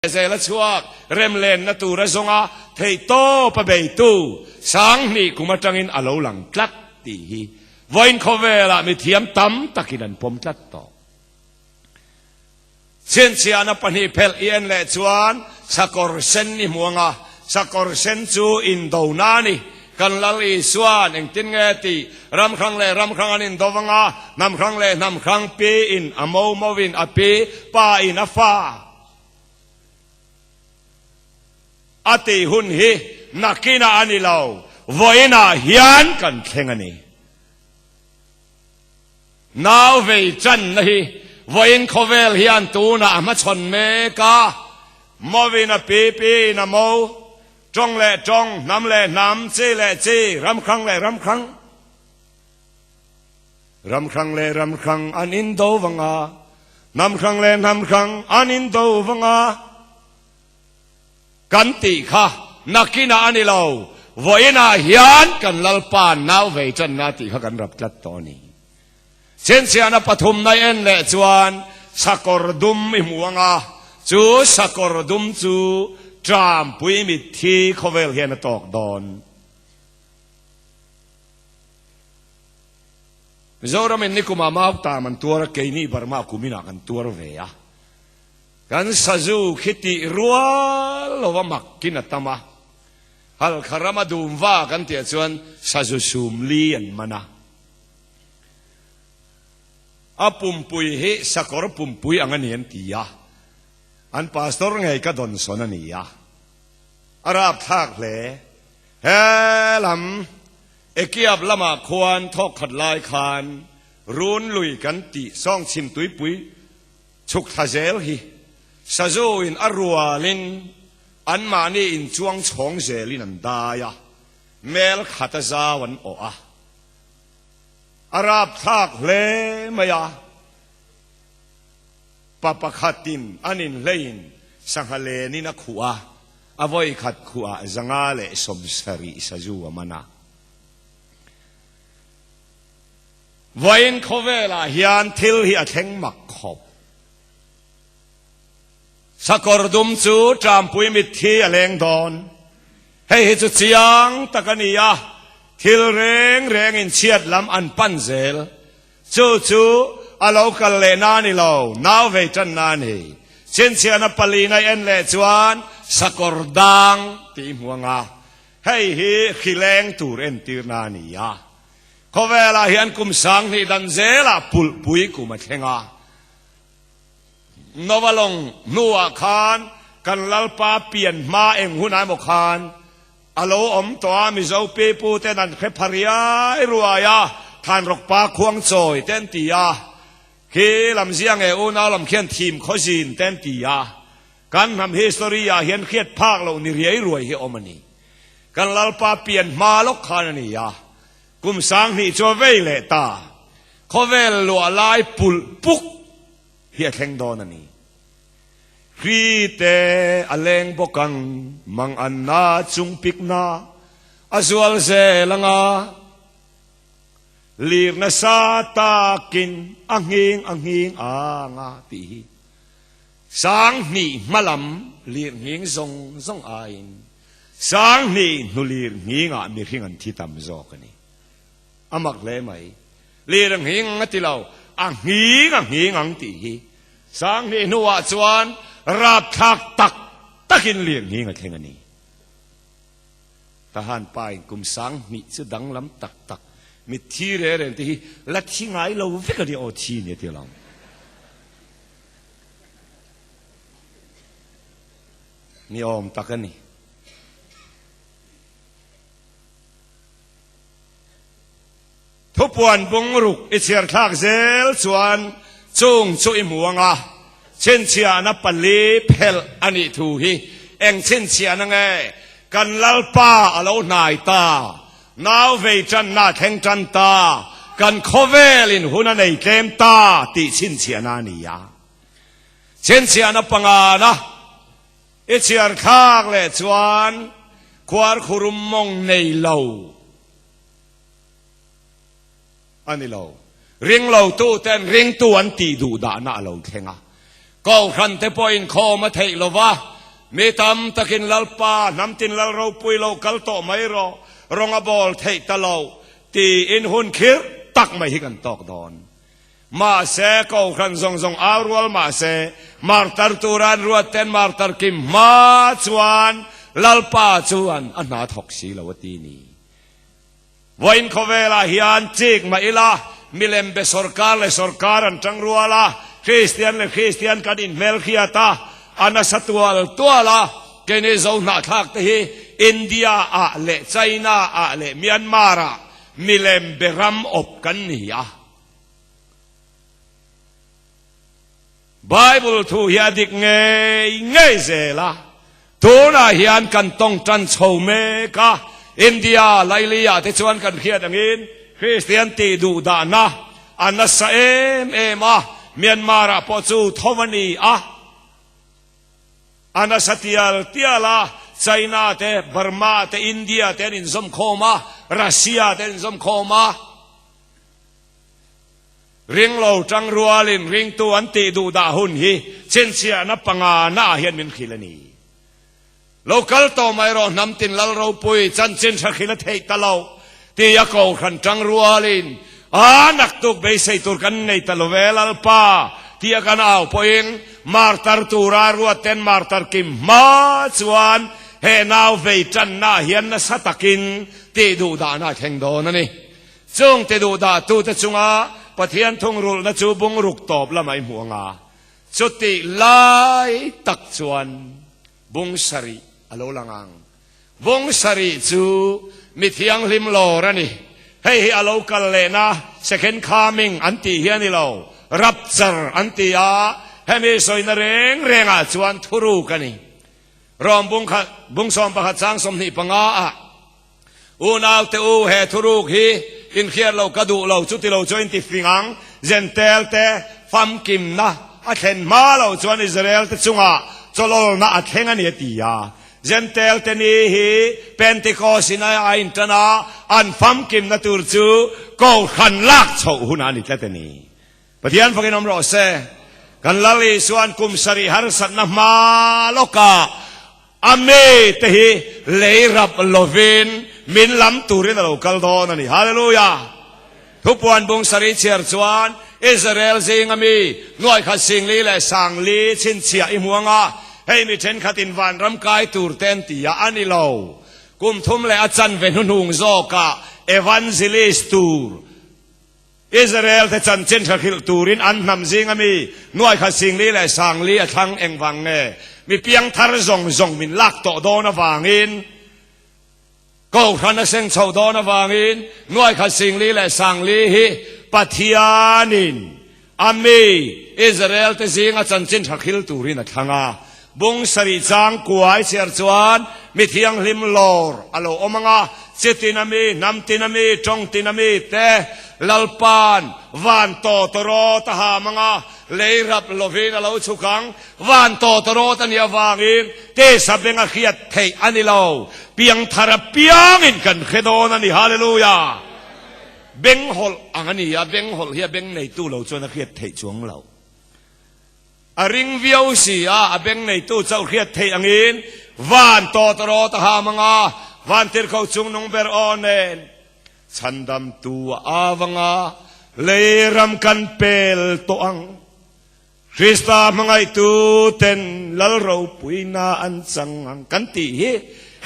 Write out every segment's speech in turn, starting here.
Zela chhuak remlenna tur a zawnga theihtawp a beitu 2000 kum atangin a lo lang tlat tih hi vawiin khawvelah mithiam tam takin an pawm tlat tawh. Chhinchhiahna pahnih phelh i en leh chuan sakawr sen i hmu anga, sakawr sen chu indona a ni. Kan Lal Isua'n engtin nge tih ram hrang leh ram hrang an indo anga, hnam hrang leh hnam hrang piin a mo moin a pi, pa in a fa. A tih hun hi nakinah a ni lo, vawiinah hian kan thleng a ni. Nau vei channa hi vawiin khawvel hian tunah a hmachhawn mek a, Mawin a pi piin a mo, tawng leh tawng, hnam leh hnam, chi leh chi, ram hrang leh ram hrang. Ram hrang leh ram hrang an indo vang a, hnam hrang leh hnam hrang an indo vang a. Kan tih kha nakinah a ni lo, vawiinah hian kan Lalpa nau vei channa tih kha kan rap tlat tawh a ni. Chhinchhiahna pathumna en leh chuan sakawr dum i hmu ang a, chu sakawr dum chu Trumpui mitthi khawvel hian a tawk dawn. Mizoram in nikum ah mau tam an tuar a, keini Burma kum in ah kan tuar ve a. Kan sazu khi tih rual lo a mak in a tam a. Halkha ram a dum va kan tih ah chuan sazu sum li an man a. A pumpui hi sakawr pumpui ang a ni an ti a. An pastor ngei ka dawn sawn a ni a. A rapthlak hle. He lam Ekiap lamah khuan thawk khat lai khan run lui kan tih sawng chhim tuipui chhuk thla zel hi sazu in a rualin anmahni in chuang chhawng zelin an dai a, mel khat a zau an awh a. A rapthlak hle mai a, pa pakhatin an inhleiin sangha lenin a khuh a, A vawi khat khuah 170 sazu a man a. Vawiin khawvelah hian thil hi a thleng mak khawp. Sakawr dum chu Ṭampui mitthi a leng dawn. Hei hi chu chiang tak a ni a, thil reng rengin chhiat lam an pan zel. Chu chu a lo kal leh na ni lo, nau vei tan na a ni. Chhinchhiahna palina i en leh chuan sakawr dang tih i hmu ang a, hei hi hrileng tur entirna a ni a. Khawvelah hian kum 2000 dan zelah pulhpui kum a thleng a. Nova lawng hnuah khan kan Lalpa pian hma eng hun emaw khan A lo awm tawh a, Mizo pipu ten an hre pha riai ruai a, Thanrawkpa khuangchawi te an ti a, khi lam zia nge unau lam khian thim khawzin te an ti a, kan hnam history ah hian hriat phak loh ni riai ruai hi awm a ni. Kan Lalpa pian hma lawk khan a ni a, kum 2000 chu a vei leh ta, khawvel luah lai pulh puk hi a thleng dawn a ni. Hri te a leng bawk ang, mang an na chung pik na a zual zel ang a, lir nasa takin a nghing a nghing ang a tih hi 2000 hma lam lir nghing zawng zawng aiin 2000 hnu lir nghing ah mihring an thi tam zawk a ni. A mak hle mai. Lir a nghing ang a ti lo, a nghing a nghing ang tih hi 2000 hnuah chuan rapthlak tak takin lirnghing a thleng a ni. Tahan pa in kum 2000 chu danglam tak tak mitthi re reng te hi la thi ngai lo vek a ni aw thi ni a ti lo. Ni awm tak a ni. Thupuan bungruk i chhiar thlak zel chuan chung chu i hmu ang a, chhinchhiahna pali phelh a nih thu hi eng chhinchhiahna nge? Kan Lalpa a lo hnai ta, nau vei tanna a thleng tan ta, kan khawvelin hun a nei tlem ta tih chhinchhiahna a ni a. Chhinchhiahna pangana i chhiar thlak leh chuan khuarkhurum mawng nei lo, A ni lo. Ringlotu ten ringtu an tih duh dahna a lo thleng a. Kohhran te pawhin khawm a theih lo va. Mi tam takin Lalpa, hnam tin lal ropui lo kal tawh mai rawh, rawng a bawl theih ta lo, tiin hun khirh tak mai hi kan tawk dawn. Mahse, Kohhran zawng zawng au rual mahse, martar tura an ruat ten martar kim hma chuan Lalpa chuan a hna thawk si lo a ti ni. Vawiin khawvelah hian chik mah ila, milem be sawrkar leh sawrkar an tang rual a, Kristian leh Kristian kan inhmelhriat a, a nasa tual tual a, keini Zo hnahthlak te hi India ah leh China ah leh Myanmar ah milem be ram awp kan ni a. Bible thu hi a dik ngei ngei zel a, tunah hian kan tawng tan chho mek a, India laili ah te chuan kan hriat angin Kristian tih duh dahna a nasa em em a, Myanmar ah pawh chu tho a ni a, a nasa tial tial a, China te, Burma te, India te an inzawm khawm a, Russia te an inzawm khawm a. Ringlo tang rualin ringtu an tih duh dah hun hi chhinchhiahna pangana ah hian min hrilh a ni. Lo kal tawh mai rawh hnam tin lal ropui chanchin tha hrilh a theih ta lo ti a kohhran tang rualin a naktuk beisei tur kan nei ta lo ve Lalpa ti a kan au pawhin martar tura ruat ten martar kim hma chuan he nau vei tanna ah hian nasa takin tih duh dahna a thleng dawn a ni. Chung ti duh dahtute chunga Pathian thungrulhna chu bungruk tawp lamah i hmuh ang a, chutih lai tak chuan bung sarih a lo lang ang. Bung sarih chu mi thianghlim lawr a ni. Hei hi a lo kal lehna second coming an tih hi a ni lo, rapture an ti a, hemi sawina reng rengah chuan thuruk a ni. Rom bung khat, bung 11 chang 25 ah. Unaute u, he thuruk hi inhriat lo ka duh lo, chuti lo chu inti fing ang. Jentail te famkimna a thlen hma lo chuan Israel te chungah chawlawlna a thleng a ni a ti a. Jentail te ni hi Pentecost in a intan a, an famkimna tur chu Kohhran lak chhoh hunah a ni tlat a ni. Pathian fakin awm rawh se. Kan Lal Isua'n kum sarih harsatna hma lawkah a mi te hi lei rap lovin min lam turin a lo kal dawn a ni. Hallelujah! Thupuan bung sarih chhiar chuan Israel zinga mi nuaikhat singli leh sangli chhinchhiah i hmu anga hei mi thenkhatin vanram kai tur te an ti a, a ni lo. Kum thum leh a chanve hnuhnung zawkah evangelist tur Israel te chanchin hre hrilh turin an hnam zinga mi nuaikhat singli leh sangli a thlang engvang nge? Mi piangthar zawng zawng min lak tawh dawn avangin, Kohhran a seng chhoh dawn avangin nuaikhat singli leh sangli hi Pathianin a mi Israel te zinga chanchin hre hrilh turin a thlang a. Bung sarih chang kuai chhiar chuan mi thianghlim lawr a lo awm ang a, chi tin a mi, hnam tin a mi, tawng tin a mi te Lalpa'n van tawtawrawt a ham ang a, lei rap lovin a lo chhuk ang. Van tawtawrawt a nih avangin tisa beng a hriat theih a ni lo, piangthar apiangin kan hre dawn a ni. Hallelujah! Beng hawlh ang a ni a, beng hawlh hi a beng neitu lo chuan a hriat theih chuang lo. A ring viau si a, a beng neitu chauh hriat theih angin van tawtawrawt a ham ang a, van tirhkoh chungnung ber aw nen chhandamtu a av ang a, lei ram kan pel tawh ang. Krista hmangaihtu ten Lal ropuina an chang ang kan tih hi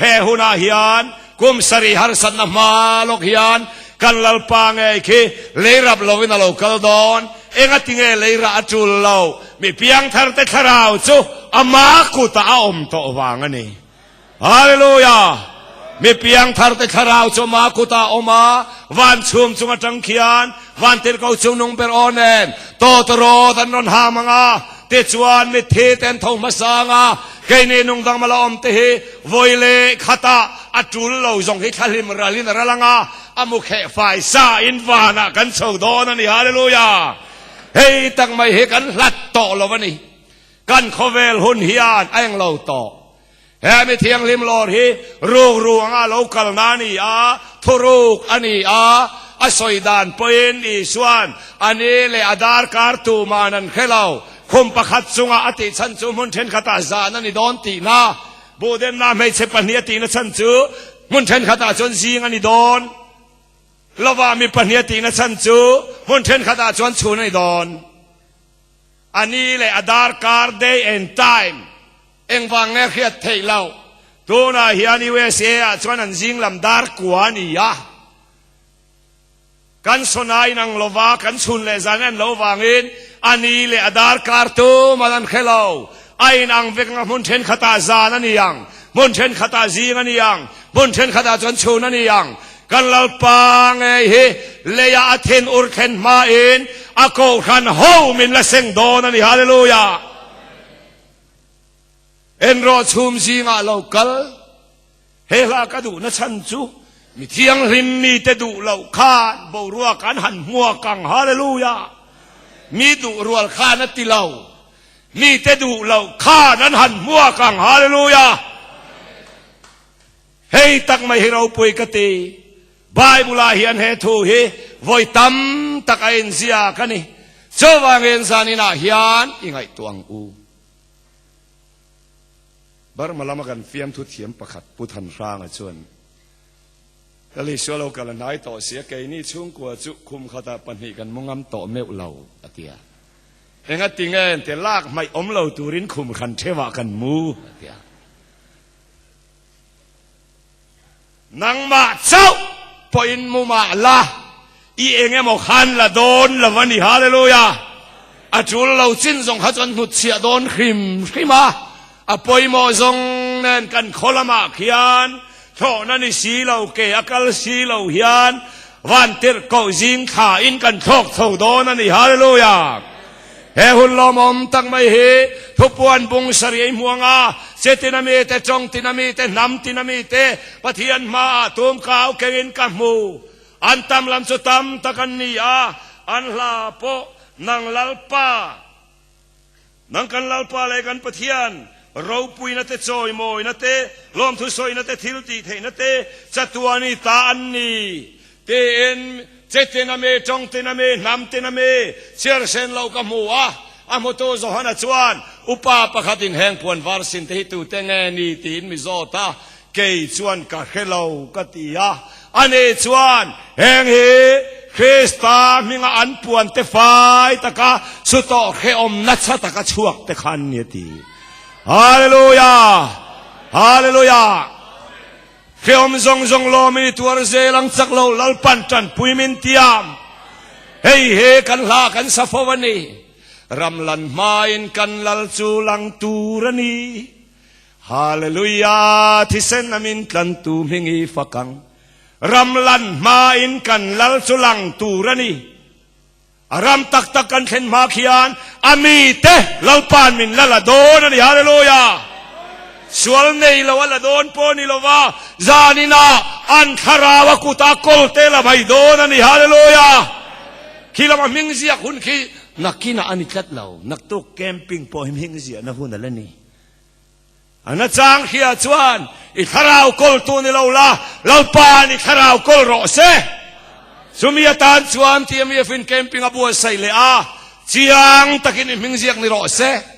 he hunah hian kum sarih harsatna hma lawk hian kan Lalpa ngei khi lei rap lovin a lo kal dawn. Engati nge lei rah a tul lo? Mi piangthar te thlarau chu ama kutah a awm tawh vang a ni. Hallelujah! Mi piangthar te thlarau chu ama kutah a awm a, van chhum chung atang khian van tirhkoh chung nung ber aw nen tawtawrawt an rawn ham ang a, tichuan mitthi te an tho hmasa ang a, keini nungdang mala awm te hi vawi leh khatah a tul lo zawng hi thlahlim ralin a ral ang a, A mu kheh fai sa in vanah kan chho dawn a ni. Hallelujah! Hei tak mai hi kan hlat tawh lo a ni. Kan khawvel hun hian a eng lo tawh. He mi thianghlim lawr hi rukru anga lo kalna a ni a, thuruk a ni a, a sawi dan pawhin Isua'n a ni leh a darkar tuman an hre lo. Khum pakhat chunga a tih chhan chu hmun thenkhatah zan a ni dawn tihna. Buhdemna hmeichhe pahniha tihna chhan chu hmun thenkhatah chuan zing a ni dawn lova, mi pahniha tihna chhan chu hmun thenkhatah chuan chhun a ni dawn. A ni leh a darkar, day and time, engvang nge hriat theih loh. Tunah hian USA ah chuan an zing lam dar kua a ni a. Kan sawna inang lova kan chhun leh zan en lo vangin a ni leh a darkar tuman an hre lo. A inang vek ang a hmun thenkhatah zan a ni ang, hmun thenkhatah zing a ni ang, hmun thenkhatah chuan chhun a ni ang. Kan Lalpa ngei hi leiah a thin ur thlen hmain a kohhran ho min la seng dawn a ni. Hallelujah! En rawh chhum zingah lo kal. He hla ka duhna chhan chu mi thianghlim mite duh loh khan boruak an han hmuak ang. Hallelujah! Mi duh rual khan a ti lo. Mite duh loh khan an han hmuak ang. Hallelujah! Hei tak mai hi ropui ka ti. Bible-ah hian he thu hi vawi tam tak a inziak a ni. Chuvangin zaninah hian i ngaihtuah ang u. Burma lama kan fiamthu thiam pakhat Pu Thanhranga chuan, Ka Lisua lo kal a hnai tawh si a, keini chhungkua chu khum khatah pahnih kan mu ngam tawh meuh lo, a ti a. Engati nge ente lak hmaih awm lo turin khum hran theuhah kan mu, a ti a. Nangmah chauh pawhin mu mah la, i eng emaw khan la dawn lo a ni. Hallelujah! A tul lo chin zawng kha chuan hnutchhiah dawn hrim hrim a, a pawimawh zawng nen kan khaw lamah khian thlawhna ni si lo, ke a kal si lo hian vantirhkoh zing thlain kan thlawk chho dawn a ni. Hallelujah! He hun lawmawm tak mai hi thupuan bung sarih hmuang a, che tina mite, tawng tina mite, hnam tina mite Pathian hmaah tum kau kengin ka hmu. An tam lam chu tam tak an ni a, an hla pawh nang Lalpa, nang kan Lalpa leh kan Pathian ropuina te, chawimawina te, lawmthu sawina te, thil tih theihna te, chatuani ta an ni. Tiin che tin a mi, tawng tin a mi, hnam tin a mi chhiar sen lo ka hmu a. A hmutu Johana chuan, Upa pakhatin heng puan var sin te hi tute nge ni? tiin mi zawt a. Kei chuan ka hre lo ka ti a. Ani chuan, Heng hi Krista hminga an puan te fai taka chutawh hrehawm nasa taka chhuak te kha an ni a ti. Hallelujah! Hallelujah! Hrehawm zawng zawng lawm i tuar zel ang chak lo Lalpan tanpui min tiam. Hei he kan hla kan sa fo a ni. Ram lan hmain kan lal chu lang tur a ni. Hallelujah thisen a min tlantu hming i fak ang. Ram lan hmain kan lal chu lang tur a ni. A ram tak tak kan thlen hma khian a mite Lalpa'n min la la dawn a ni. Hallelujah! Sual nei lo a la dawn pawh ni lova, zaninah an thlarau a kuta kawlte la mai dawn a ni. Hallelujah! Khi lama hming ziak hun khi nakinah a ni tlat lo. Naktuk camping pawh hi hming ziahna hun a la ni. A nachang hria chuan i thlarau kawltu ni lo la, Lalpa'n i thlarau kawl rawh se. Chumi atan chuan TMEF-in camping a buatsaih leh a, chiang takin i hming ziak ni rawh se.